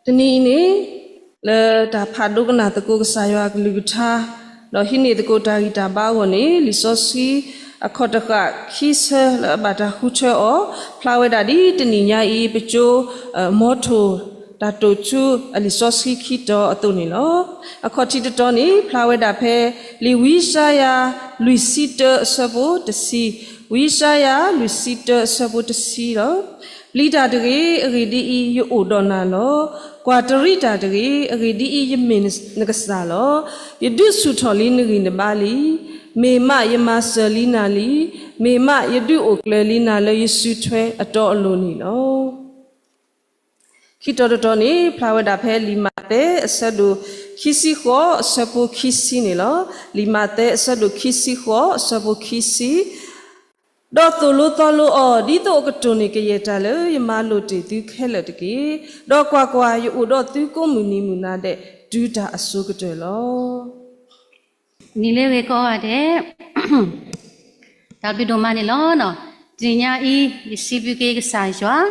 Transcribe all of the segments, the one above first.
တနံၤအံၤန့ၣ် လၢတၢ်ဖးဒိကနၣ်သကိးကစၢ်ယွၤအကလုၢ်ကထါ ဒီးဟံးန့ၢ်သကိးတၢ်ဂံၢ်တၢ်ဘါအဂီၢ်န့ၣ် လံာ်စီဆှံအခီၣ်တဃာ်ခံဆၢလၢအဘၣ်တၢ်ဃုထၢအီၤ ဖျါဝဲဒၣ်ဒ်တနံၤညါအံၤ ပကၠိ မီထိၣ် တၢ်တိာ်ထူအလံာ်စီဆှံခံတီၤအသိးန့ၣ်လီၤ. အခီၣ်ထံးတတီၤန့ၣ် ဖျါဝဲဒၣ်ဖဲ လံာ်ဝံယၡါယၤ လွံၢ်ဆံတၢအဆၢဖိတဆံ, ဝံယၡါယၤ လွံၢ်ဆံတၢအဆၢဖိတဆံလီၤ. ပျံၤတၢ်တဂ့ၤ, အဂ့ၢ်ဒ်အံၤ, ယအိၣ်ဒီးနၤလီၤ. ကွၢ်တရံးတၢ်တဂ့ၤ, အဂ့ၢ်ဒ်အံၤ, ယမ့ၢ်နကစၢ်လီၤ. ယဒုးဆူၣ်ထီၣ်လံနဂံၢ်နဘါလံ. မ့ၢ်မးယမၤစၢၤလံနၤလံ. မ့ၢ်မးယဒုးအိၣ်ကျၢၤလံနၤလၢယစုထွဲအတီအလိၤန့ၣ်လီၤ. ခံတီၤတတီၤန့ၣ် ဖျါဝဲဒၣ်ဖဲလံာ်မးသဲအဆၢဒိၣ်ခံဆံဃိးအဆၢဖိခံဆံန့ၣ်လီၤ. လံာ်မးသဲအဆၢဒိၣ်ခံဆံဃိးအဆၢဖိခံဆံ, ဒီးသိၣ်လိသီလိအီၤ ဒ်သိးအကတိၢ်န့ၢ်ကယဲၢ်တၢ်လၢယမၤလိာ်တ့ၢ်သုခဲလၢာ်တက့ၢ်. ဒီးကွၢ်ကွၢ်, ယအိၣ်ဒီးသုကိးမုၢ်နံၤမုၢ်နၤဒဲး တုၤတၢ်အစိၤကတၢၢ်လီၤ. နံၤလၢဂ့ၤကိးဂၤဒဲး တၢ်ဘျုးဒိၣ်မးန့ၣ်လီၤ. တနံၤညါအံၤ ယစံးဘျုးက့ၤကစၢ်ယွၤ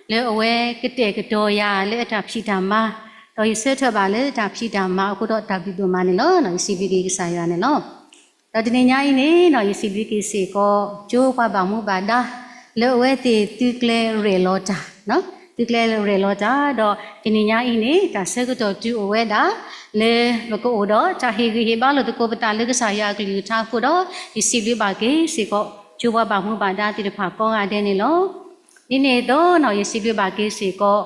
လၢအဝဲကတဲာ်ကတီၤယၤလၢအတၢ်ဖံးတၢ်မၤ, ဒီးယဆၢထၢၣ်ဘၣ်လၢတၢ်ဖံးတၢ်မၤအဃိဒီး တၢ်ဘျုးဒိၣ်မးန့ၣ်လီၤ. ယစံးဘျုးက့ၤကစၢ်ယွၤန့ၣ်လီၤ. ဒီးတနံၤညါအံၤန့ၣ် ယစံးဘျုးက့ၤစ့ၢ်ကီး ကၠိပှၤဘၣ်မူဘၣ်ဒါ လၢအဝဲသ့ၣ်သုးကျဲၤရဲၣ်လီၤတၢ်, သုးကျဲၤရဲၣ်လီၤတၢ်, ဒီးတနံၤညါအံၤန့ၣ် တၢ်ဆၢကတီၢ်တုၤအိၣ်ဝဲဒၣ် လၢပကအိၣ်ဒီးတၢ်ဟ့ၣ်ဂံၢ်ဟ့ၣ်ဘါလိာ်သကိးပသးလၢကစၢ်ယွၤအကလုၢ်ကထါအဃိဒီး ယစံးဘျုးဘၣ်က့ၤစ့ၢ်ကီး ကၠိပှၤဘၣ်မူဘၣ်ဒါသ့ၣ်တဖၣ်ကိးဂၤဒဲးန့ၣ်လီၤ. ဒ်န့ၣ်အသိး ယစံးဘျုးဘၣ်က့ၤစ့ၢ်ကီး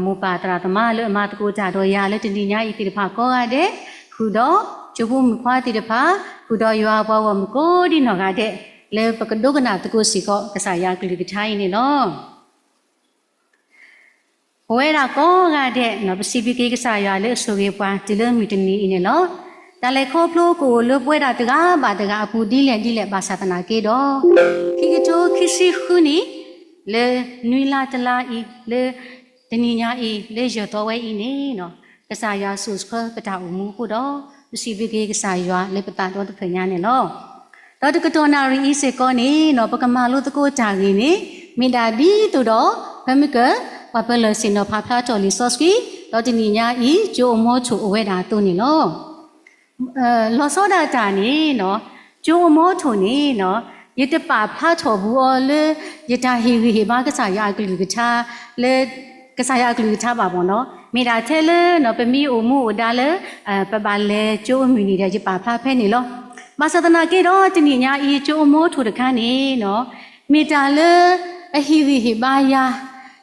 မိၢ်ပၢ်သရၣ်သမါလၢအမၤသကိးတၢ်ဒီးယၤလၢတနံၤညါအံၤသ့ၣ်တဖၣ်ကိးဂၤဒဲး, ဃုာ်ဒီးကၠိဖိမုၣ်ခွါသ့ၣ်တဖၣ်, ဃုာ်ဒီးယွၤအပှၤဂီၢ်မုၢ်ကိးဒံနီၢ်ဂၤဒဲး လၢပကဒိကနၣ်သကိးစ့ၢ်ကီး ကစၢ်ယွၤအကလုၢ်ကထါအံၤန့ၣ်လီၤ. ပဝဲဒၣ်ကိးဂၤဒဲး ပစံးဘျုးက့ၤကစၢ်ယွၤလၢအဆိၣ်ဂ့ၤပှၤတုၤလၢမုၢ်တနံၤအံၤန့ၣ်လီၤ. တၢ်လဲၤခီဖျိကအိၣ်လၢပဝဲဒၣ်တဂၤဘၣ်တဂၤအပူၤဒ်လဲၣ်ဒ်လဲၣ်ဘၣ်ဆၣ်သနာ်က့ဒီး ခံကထိခံဆံဃုနံၣ် လၢနွံလါတလါအံၤ လၢတနံၤညါအံၤ လၢယဲၢ်သီဝဲအံၤန့ၣ် ကစၢ်ယွၤစိာ်ဆှၢပတၢ်အိၣ်မူအဃိဒီး ပစံးဘျုးက့ၤကစၢ်ယွၤလၢပသးဒီတဖျၢၣ်ညါန့ၣ်လီၤ. ဒီးတကတီၢ်နၣ်ရံၣ်အံၤစ့ၢ်ကီးန့ၣ် ပကမၤလိသကိးတၢ်ဂ့ၢ်န့ၣ် မ့ၢ်ဒၣ်ဒ်သိးဒီး ဖဲမုၢ်ကၢ ပှၤပၢၤလၢၢ်ဆ့ၣ်နီၤဖးဖျါထီၣ်လံာ်စီဆှံ ဒီးတနံၤညါအံၤ ကၠိအမီထိၣ်အိၣ်ဝဲဒၣ်အသိးန့ၣ်လီၤ. လီၤဆီဒၣ်တၢ်န့ၣ် ကၠိအမီထိၣ်န့ၣ် ယတပာ်ဖျါထီၣ်ဘူးအီၤလၢ ယတၢ်ဟ့ၣ်ဂံၢ်ဟ့ၣ်ဘါကစၢ်ယွၤအကလုၢ်ကထါ လၢ ကစၢ်ယွၤအကလုၢ်ကထါဘၣ်မ့ၢ်နီၤ, မ့ၢ်ဒၣ်ထဲလၢ ပမ့ၢ်အိၣ်မူအိၣ်ဒါလၢ ပဘၣ်လဲၤကၠိအမုၢ်နံၤဒီး ယပာ်ဖျါဖဲန့ၣ်လီၤ. ဘၣ်ဆၣ်သနာ်က့ဒီး တနံၤညါအံၤ ကၠိအမီထိၣ်တခါန့ၣ် မ့ၢ်တၢ်လၢအဟ့ၣ်ဂံၢ်ဟ့ၣ်ဘါယၤ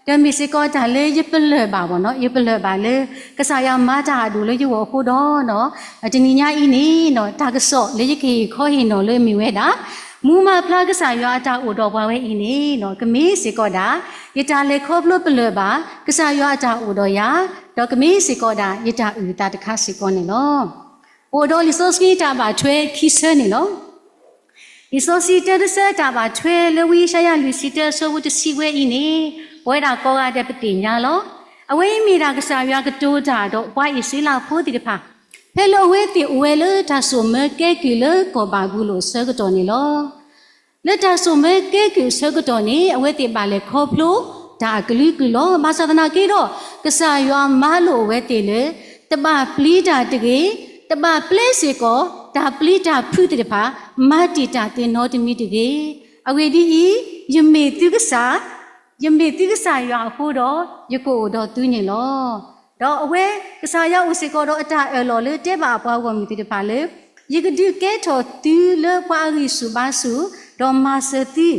ဒီးမ့ၢ်စ့ၢ်ကီးတၢ်လၢယပလၢၢ်ဘၣ်မ့ၢ်နီၤ, ယပလၢၢ်ဘၣ်လၢ ကစၢ်ယွၤမၤတၢ်အဒိၣ်လၢယဂီၢ်အဃိဒီး တနံၤညါအံၤန့ၣ် တၢ်ကစီၣ်လၢယကဟ့ၣ်ခီဟ့ၣ်နီၤလၢမ့ၢ်ဝဲဒၣ် မူမၤဖျါကစၢ်ယွၤအတၢ်အိၣ်ဒီးပှၤဝဲအံၤန့ၣ် ကမ့ၢ်စ့ၢ်ကီးဒၣ် ယတၢ်လဲၤခီဖျိပလၢၢ်ဘၣ် ကစၢ်ယွၤအတၢ်အိၣ်ဒီးယၤ, ဒီးကမ့ၢ်စ့ၢ်ကီးဒၣ် ယတၢ်အုၣ်အသးတခါစ့ၢ်ကီးန့ၣ်လီၤ. ပအိၣ်ဒီးလံာ်စီဆှံတၢ်ဘၣ်ထွဲခံဆၢန့ၣ်လီၤ. လံာ်စီဆှံတၢတဆၢတၢ်ဘၣ်ထွဲလၢဝံယၡါယၤလွံၢ်ဆံတၢအဆၢဖိတဆံဝဲအံၤန့ၣ် ပဝဲဒၣ်ကိးဂၤဒဲးပသ့ၣ်ညါလီၤ. အဝဲအံၤမ့ၢ်ဒၣ်ကစၢ်ယွၤကတိၤတၢ်ဒီးပှၤအံၣ်စရ့လးဖိသ့ၣ်တဖၣ် ဖဲလၢအဝဲသ့ၣ်အိၣ်ဝဲလၢတၢ်စိာ်မၢကဲကုၢ်လၢကီၢ်ဘၤဘူလိၣ်အဆၢကတီၢ်န့ၣ်လီၤ. လၢတၢ်စိာ်မၢကဲကုၢ်အဆၢကတီၢ်န့ၣ် အဝဲသ့ၣ်ဘၣ်လဲၤခီဖျိတၢ်အကလုာ်ကလုာ်လီၤ. ဘၣ်ဆၣ်သနာ်က့ဒီး ကစၢ်ယွၤမၤလိာ်အဝဲသ့ၣ်လၢ တဘၣ်ပျံၤတၢ်တဂ့ၤ, တဘၣ်ပျဲစ့ၢ်ကီး တၢ်ပျံၤတၢ်ဖုးသ့ၣ်တဖၣ် မၤတံာ်တာ်သ့ၣ်နီတမံၤတဂ့ၤ. အဂ့ၢ်ဒ်အံၤ, ယမ့ၢ်သုကစၢ် ယမ့ၢ်သုကစၢ်ယွၤအဃိဒီး ယကအိၣ်ဒီးသုန့ၣ်လီၤ. ဒီးအဝဲ ကစၢ်ယွၤအိၣ်စ့ၢ်ကီးဒီးအတၢ်အၢၣ်လီၤလၢတဲဘၣ်အပှၤဂီၢ်မုၢ်သ့ၣ်တဖၣ်လၢ ယကဒုးကဲထီၣ်သုလၢပှၤအဂံၢ်ဆူၣ်ဘါဆူၣ်, ဒီးမၤစၢၤသု,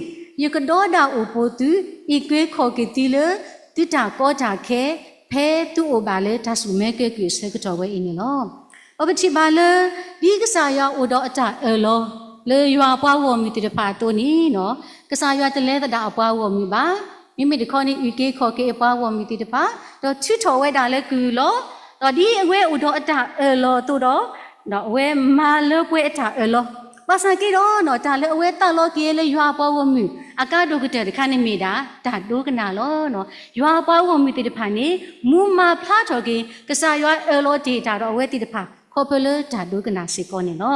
ယကဒီဒၣ်အိၣ်ပိာ်သု, အံးကွဲခီၣ်က့ၤသုလၢ သုတၢ်ကီတၢ်ခဲ ဖဲသုအိၣ်ဘၣ်လၢတၢ်စိာ်မၢကဲကုၢ်အဆၢကတီၢ်ဝဲအံၤန့ၣ်လီၤ. ဒီးပထံၣ်ဘၣ်လၢ ဒ်ကစၢ်ယွၤအိၣ်ဒီးအတၢ်အၢၣ်လီၤ လၢယွၤအပှၤဂီၢ်မုၢ်သ့ၣ်တဖၣ်အသိးန့ၣ် ကစၢ်ယွၤတလဲၤသဒၣ်အပှၤဂီၢ်မုၢ်ဘၣ်. မ့မ့ၢ်တခီန့ၣ် အံးကွဲခီၣ်က့ၤအပှၤဂီၢ်မုၢ်သ့ၣ်တဖၣ်, ဒီးထုးထီၣ်ဝဲဒၣ်လၢကုၢ်လီၤ. ဒီးဒ်အဝဲအိၣ်ဒီးအတၢ်အၢၣ်လီၤအသိးဒီး ဒီးအဝဲမၤလၢပှဲၤအတၢ်အၢၣ်လီၤ. ဘၣ်ဆၣ်က့ဒီး တၢ်လၢအဝဲသးလီက့ၤလၢယွၤအပှၤဂီၢ်မုၢ် အကါဒိၣ်ကတၢၢ်တခါန့ၣ်မ့ၢ်ဒၣ် တၢ်ဒိကနၣ်လီၤ. ယွၤအပှၤဂီၢ်မုၢ်သ့ၣ်တဖၣ်န့ၣ် မူမၤဖျါထီၣ်က့ၤ ကစၢ်ယွၤအၢၣ်လီၤတ့ၢ်တၢ်ဒီးအဝဲသ့ၣ်တဖၣ် ခီဖျိလၢတၢ်ဒိကနၣ်စ့ၢ်ကီးန့ၣ်လီ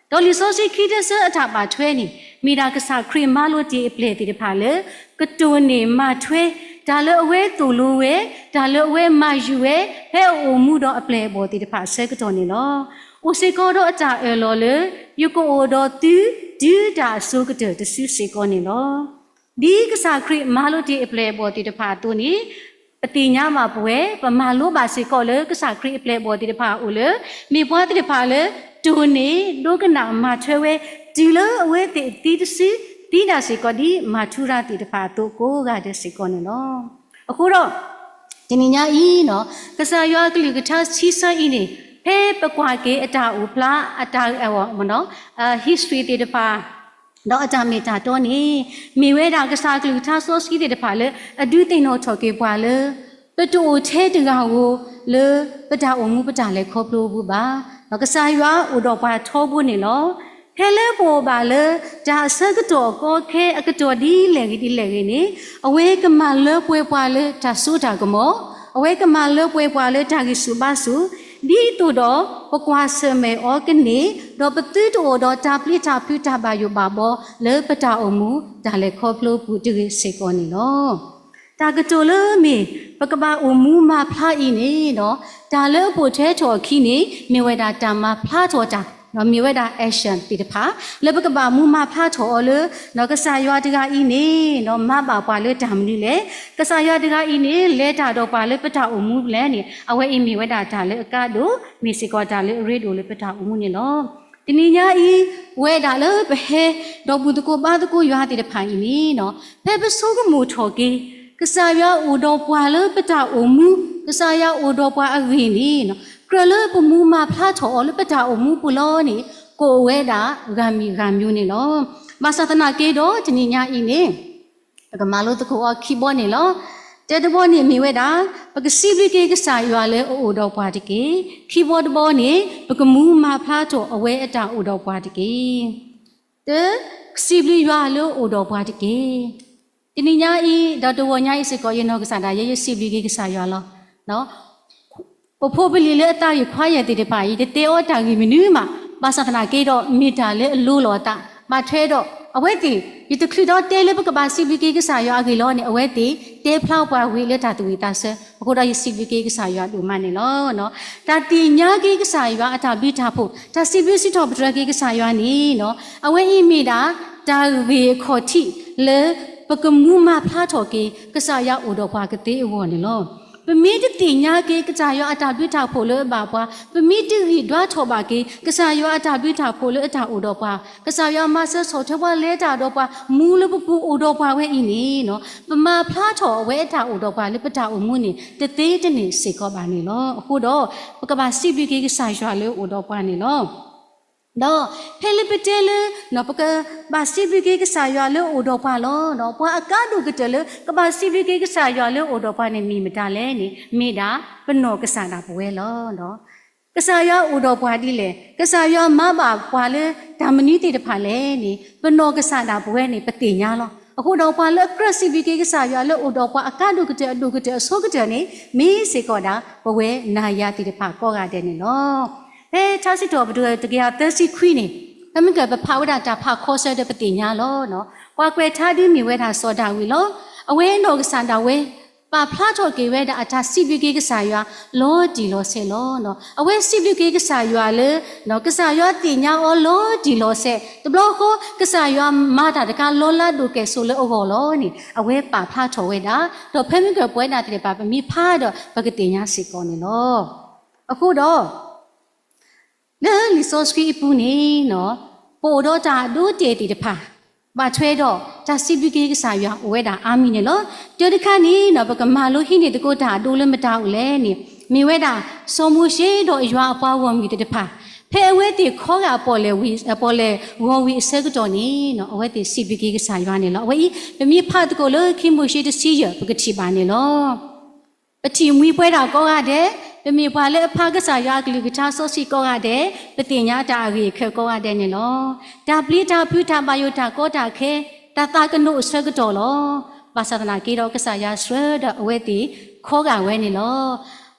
ၤ. ဒီးလံာ်စီဆှံခံတဆၢအတၢ်ဘၣ်ထွဲန့ၣ် မ့ၢ်ဒၣ်ကစၢ်ခရံာ်မၤလိာ်တ့ၢ်အပျဲၢ်သ့ၣ်တဖၣ်လၢ ကတိၢ်န့ၢ်မၤထွဲ တၢ်လၢအဝဲသိၣ်လိဝဲ, တၢ်လၢအဝဲမၤယုၤဝဲ ဖဲအအိၣ်မူဒီးအပျဲၢ်အဘီၣ်သ့ၣ်တဖၣ်အဆၢကတီၢ်န့ၣ်လီၤ. အိၣ်စ့ၢ်ကီးဒီးအတၢ်အၢၣ်လီၤလၢ ယကအိၣ်ဒီးသု တုၤတၢ်အစိၤကတၢၢ်တစုစ့ၢ်ကီးန့ၣ်လီၤ. ဒ်ကစၢ်ခရံာ်မၤလိာ်တ့ၢ်အပျဲၢ်အဘီၣ်သ့ၣ်တဖၣ်အသိးန့ၣ် ပသ့ၣ်ညါဘၣ်ပဝဲ ပမၤလိဘၣ်စ့ၢ်ကီးလၢကစၢ်ခရံာ်အပျဲၢ်အဘီၣ်သ့ၣ်တဖၣ်အအိၣ်လၢ မ့ၢ်ပှၤသ့ၣ်တဖၣ်လၢ တိၢ်န့ၢ် ဒိကနၣ်မၤထွဲဝဲ တုၤလၢအဝဲသ့ၣ်သံတစု သံတၢ်စ့ၢ်ကီးဒ်မၤထူရၤသ့ၣ်တဖၣ်အသိးကိးဂၤဒဲးစ့ၢ်ကီးန့ၣ်လီၤ. အဃိဒီး တနံၤညါအံၤ ကစၢ်ယွၤအကလုၢ်ကထါဆံဆၢအံၤန့ၣ် ဖဲပကွၢ်က့ၤအတၢ်အိၣ်ဖျါ အတၢ် history သ့ၣ်တဖၣ် ဒီးအတၢ်မ့ၢ်တၢ်တီန့ၣ် မ့ၢ်ဝဲဒၣ်ကစၢ်အကလုၢ်ကထါစီဆှံသ့ၣ်တဖၣ်လၢ အဒုးသ့ၣ်နီၣ်ထီၣ်က့ၤပှၤလၢ ပတအိၣ်ထဲတဂၤဧိၤလၢ ပတၢ်အိၣ်မူပတၢ်လဲၤခီဖျိအပူၤဘၣ်. ဒီးကစၢ်ယွၤအိၣ်ဒီးပှၤထီဘိန့ၣ်လီၤ. ဖဲလၢပအိၣ်ဘၣ်လၢ တၢ်အဆၢကတီၢ်အကီအခဲအကတီၢ်ဒ်လဲၣ်ဂ့ၤဒ်လဲၣ်ဂ့ၤန့ၣ် အဝဲကမၤလၢပှဲၤပှၤလၢတၢ်စိတၢ်ကမီၤ, အဝဲကမၤလၢပှဲၤပှၤလၢတၢ်ဂံၢ်ဆူၣ်ဘါဆူၣ်, ဒ်သိးဒီးပကွၢ်ဆၢၣ်မဲာ်အီၤကန့ၢ်, ဒီးပသုတအိၣ်ဒီးတၢ်ပျံၤတၢ်ဖုးတၢ်ဘၣ်ယိၣ်ဘၣ်ဘီလၢပတၢ်အိၣ်မူတၢ်လဲၤခီဖျိအပူၤတဂ့ၤစ့ၢ်ကီးန့ၣ်လီၤ. တၢ်ကတိၤလၢမ့ၢ် ပကဘၣ်အိၣ်မူမၤဖျါအံၤန့ၣ်ဒီး တၢ်လၢအပိာ်ထွဲထီၣ်အခံန့ၣ် မ့ၢ်ဝဲဒၣ်တၢ်မၤဖျါထီၣ်တၢ်, ဒီးမ့ၢ်ဝဲဒၣ် action သ့ၣ်တဖၣ် လၢပကဘၣ်မူမၤဖျါထီၣ်အီၤလၢ ကစၢ်ယွၤတဂၤအံၤန့ၣ် မၤဘၣ်ပှၤလၢတၢ်မနုၤလဲၣ်, ကစၢ်ယွၤတဂၤအံၤန့ၣ် လဲၤတၢ်ဒီးပှၤလၢပတၢ်အိၣ်မူလဲၣ်န့ၣ် အဝဲအံၤမ့ၢ်ဝဲဒၣ်တၢ်လၢအကါဒိၣ် မ့ၢ်စ့ၢ်ကီးတၢ်လၢအရ့ဒိၣ်လၢပတၢ်အိၣ်မူန့ၣ်လီၤ. တနံၤညါအံၤ ပဝဲဒၣ်လၢပဟဲ ဒီးဘူၣ်သကိးဘါသကိးယွၤသ့ၣ်တဖၣ်အံၤန့ၣ် ဖဲပဆိကမိၣ်ထီၣ်က့ၤ ကစၢ်ယွၤအိၣ်ဒီးပှၤလၢပတၢ်အိၣ်မူ, ကစၢ်ယွၤအိၣ်ဒီးပှၤအဂ့ၢ်န့ၣ် ကြၢးလၢပမူမၤဖျါထီၣ်အီၤလၢပတၢ်အိၣ်မူပူၤလီၤန့ၣ် ကအိၣ်ဝဲဒၣ်ဂၤမံၤဂၤမံၤန့ၣ်လီၤ. ဘၣ်ဆၣ်သနာ်က့ဒီးတနံၤညါအံၤန့ၣ် ပကမၤလိသကိးအီၤခံဘီန့ၣ်လီၤ. တၢတဘီန့ၣ်မ့ၢ်ဝဲဒၣ် ပကစံးဘျုးက့ၤကစၢ်ယွၤလၢအအိၣ်ဒီးပှၤတက့ၢ်. ခံဘီတဘီန့ၣ် ပကမူမၤဖျါထီၣ်အဝဲအတၢ်အိၣ်ဒီးပှၤတက့ၢ်. တၢ, စံးဘျုးယွၤလၢအအိၣ်ဒီးပှၤတက့ၢ်. တနံၤညါအံၤ ဒီးတဂီၤညါအံၤစ့ၢ်ကီး ယနီၢ်ကစၢ်ဒၣ်ယဲ ယစံးဘျုးက့ၤကစၢ်ယွၤလီၤ. ပဖိပလံၤလၢအသးဂ့ၤခွါယဲၢ်သ့ၣ်တဖၣ်အံၤ တတဲအီၤတၢ်ဂ့ၢ်မနုၤမး, ဘၣ်ဆၣ်သနာ်က့ဒီး မ့ၢ်တၢ်လၢအလိၤလိာ်အသး, ဘၣ်ထွဲဒီး အဝဲသ့ၣ် ယတချုးဒီးတဲလၢပကဘၣ်စံးဘျုးက့ၤကစၢ်ယွၤအဂ့ၢ်လီၤန့ၣ် အဝဲသ့ၣ်တဲဖျါပှၤဝံၤလၢတၢ်သးဝံၣ်သးဆၢ, အဃိဒီးယစံးဘျုးက့ၤကစၢ်ယွၤဒိၣ်မးန့ၣ်လီၤ. တၢ်သ့ၣ်ညါက့ၤကစၢ်ယွၤအတၢ်ဘျုးတၢ်ဖှိၣ်, တၢ်စံးဘျုးစံးထီၣ်ပတြၢၤက့ၤကစၢ်ယွၤန့ၣ် အဝဲအံၤမ့ၢ်ဒၣ် တၢ်ဂ့ၢ်အခီၣ်ထံးလၢ ပကမူမၤဖျါထီၣ်က့ၤ ကစၢ်ယွၤအိၣ်ဒီးပှၤကသ့အဂီၢ်န့ၣ်လီၤ. ပမ့ၢ်တသ့ၣ်ညါက့ၤ ကစၢ်ယွၤအတၢ်ဘျုးတၢ်ဖှိၣ်လၢအဘၣ်ပှၤ, ပမ့ၢ်တဂံၢ်ဒွါထီၣ်ဘၣ်က့ၤ ကစၢ်ယွၤအတၢ်ဘျုးတၢ်ဖှိၣ်လၢအတၢ်အိၣ်ဒီးပှၤ, ကစၢ်ယွၤမၤစၢၤဆီၣ်ထွဲပှၤလဲၤတၢ်ဒီးပှၤ မူလၢပပူၤအိၣ်ဒီးပှၤဝဲအံၤန့ၣ် ပမၤဖျါထီၣ်အဝဲအတၢ်အိၣ်ဒီးပှၤလၢပတၢ်အိၣ်မူန့ၣ် တသ့တန့ၢ်စ့ၢ်ကီးဘၣ်န့ၣ်လီၤ. အဃိဒီး ပကဘၣ်စံးဘျုးက့ၤကစၢ်ယွၤလၢအအိၣ်ဒီးပှၤန့ၣ်လီၤ. ဒီးဖဲလၢပတဲလၢ ပကဘၣ်စံးဘျုးက့ၤကစၢ်ယွၤလၢအအိၣ်ဒီးပှၤလီၤ. ပှၤအကါဒိၣ်ကတၢၢ်လၢ ကဘၣ်စံးဘျုးက့ၤကစၢ်ယွၤလၢအအိၣ်ဒီးပှၤန့ၣ်မ့ၢ်မတၤလဲၣ်န့ၣ် မ့ၢ်ဒၣ်ပနီၢ်ကစၢ်ဒၣ်ပဝဲလီၤ. ကစၢ်ယွၤအိၣ်ဒီးပှၤဒ်လဲၣ်, ကစၢ်ယွၤမၤဘၣ်ပှၤလၢတၢ်မနုၤသ့ၣ်တဖၣ်လဲၣ်န့ၣ် ပနီၢ်ကစၢ်ဒၣ်ပဝဲန့ၣ် ပသ့ၣ်ညါလီၤ. အဃိဒီးပှၤလၢအကြၢးစံးဘျုးက့ၤကစၢ်ယွၤလၢအအိၣ်ဒီးပှၤအကါဒိၣ်ကတၢၢ်အဒိၣ်ကတၢၢ်အဆိကတၢၢ်န့ၣ် မ့ၢ်စ့ၢ်ကီးဒၣ် ပဝဲနၤယၤသ့ၣ်တဖၣ်ကိးဂၤဒဲးန့ၣ်လီၤ. ဖဲထါစံးထီၣ်ပတြၢၤတကယၤသၢဆံခွံန့ၣ် ဖဲမုၢ်ကၢၢ်ပဖးဝဲဒၣ်တၢ်ဖးခီဆၢဒီးပသ့ၣ်ညါလီၤ. ပှၤကွဲးထါဒုးမ့ၢ်ဝဲဒၣ်စီၤဒၤဝံးလီၤ. အဝဲနီၢ်ကစၢ်ဒၣ်ဝဲ ပာ်ဖျါထီၣ်က့ၤဝဲဒၣ်အတၢ်စံးဘျုးက့ၤကစၢ်ယွၤ လီၤတံၢ်လီၤဆဲးလီၤ. အဝဲစံးဘျုးက့ၤကစၢ်ယွၤလၢ ကစၢ်ယွၤသ့ၣ်ညါအီၤလီၤတံၢ်လီၤဆဲး တဘျီဃီ ကစၢ်ယွၤမၤတၢ်တခါလီၤလးဒိၣ်ကဲၣ်ဆိးလၢအဂီၢ်လီၤန့ၣ် အဝဲပာ်ဖျါထီၣ်ဝဲဒၣ် ဒီးဖဲမုၢ်ကၢၢ်ပဝဲဒၣ်သ့ၣ်တဖၣ် ပမ့ၢ်ဖးဒီးပကသ့ၣ်ညါစ့ၢ်ကီးန့ၣ်လီၤ. အဃိဒီး လၢလံာ်စီဆှံအပူၤန့ၣ် ပအိၣ်ဒီးတၢ်အဒိအတဲာ်သ့ၣ်တဖၣ် ဘၣ်ထွဲဒီးတၢ်စံးဘျုးက့ၤကစၢ်ယွၤအိၣ်ဝဲဒၣ်အါမံၤန့ၣ်လီၤ. တၢတခါန့ၣ် ပကမၤလိဟံးန့ၢ်သကိးတၢ်အဒိလၢမတၤအိၣ်လဲၣ်န့ၣ် မ့ၢ်ဝဲဒၣ် စီၤမိၤၡ့ဒီးယွၤအပှၤဂီၢ်မုၢ်သ့ၣ်တဖၣ် ဖဲအဝဲသ့ၣ်ခီဂာ်ပီၣ်လဲၣ်ဂီၤဝံၤအဆၢကတီၢ်န့ၣ် အဝဲသ့ၣ်စံးဘျုးက့ၤကစၢ်ယွၤန့ၣ်လီၤ. အဝဲအံၤ ပမ့ၢ်ဖးသကိးလၢခံမိၤၡ့တဆံယဲၢ် ပကထံၣ်ဘၣ်န့ၣ်လီၤ. ပထံၣ်မှံပှဲၤဒၣ်ကိးဂၤဒဲး, ပမ့ၢ်ပှၤလၢအဖးကစၢ်ယွၤအကလုၢ်ကထါစီဆှံကိးဂၤဒဲး, ပသ့ၣ်ညါတၢ်အဂ့ၢ်အခဲကိးဂၤဒဲးန့ၣ်လီၤ. တၢ်ပျံၤတၢ်ဖုးတၢ်ဘၣ်ယိၣ်တၢ်ကီတၢ်ခဲ, တၢ်သးကနိးအဆၢကတီၢ်လီၤ. ဘၣ်ဆၣ်သနာ်က့ဒီးကစၢ်ယွၤဆှၢဒီးအဝဲသ့ၣ်ခီဂာ်ဝဲန့ၣ်လီၤ.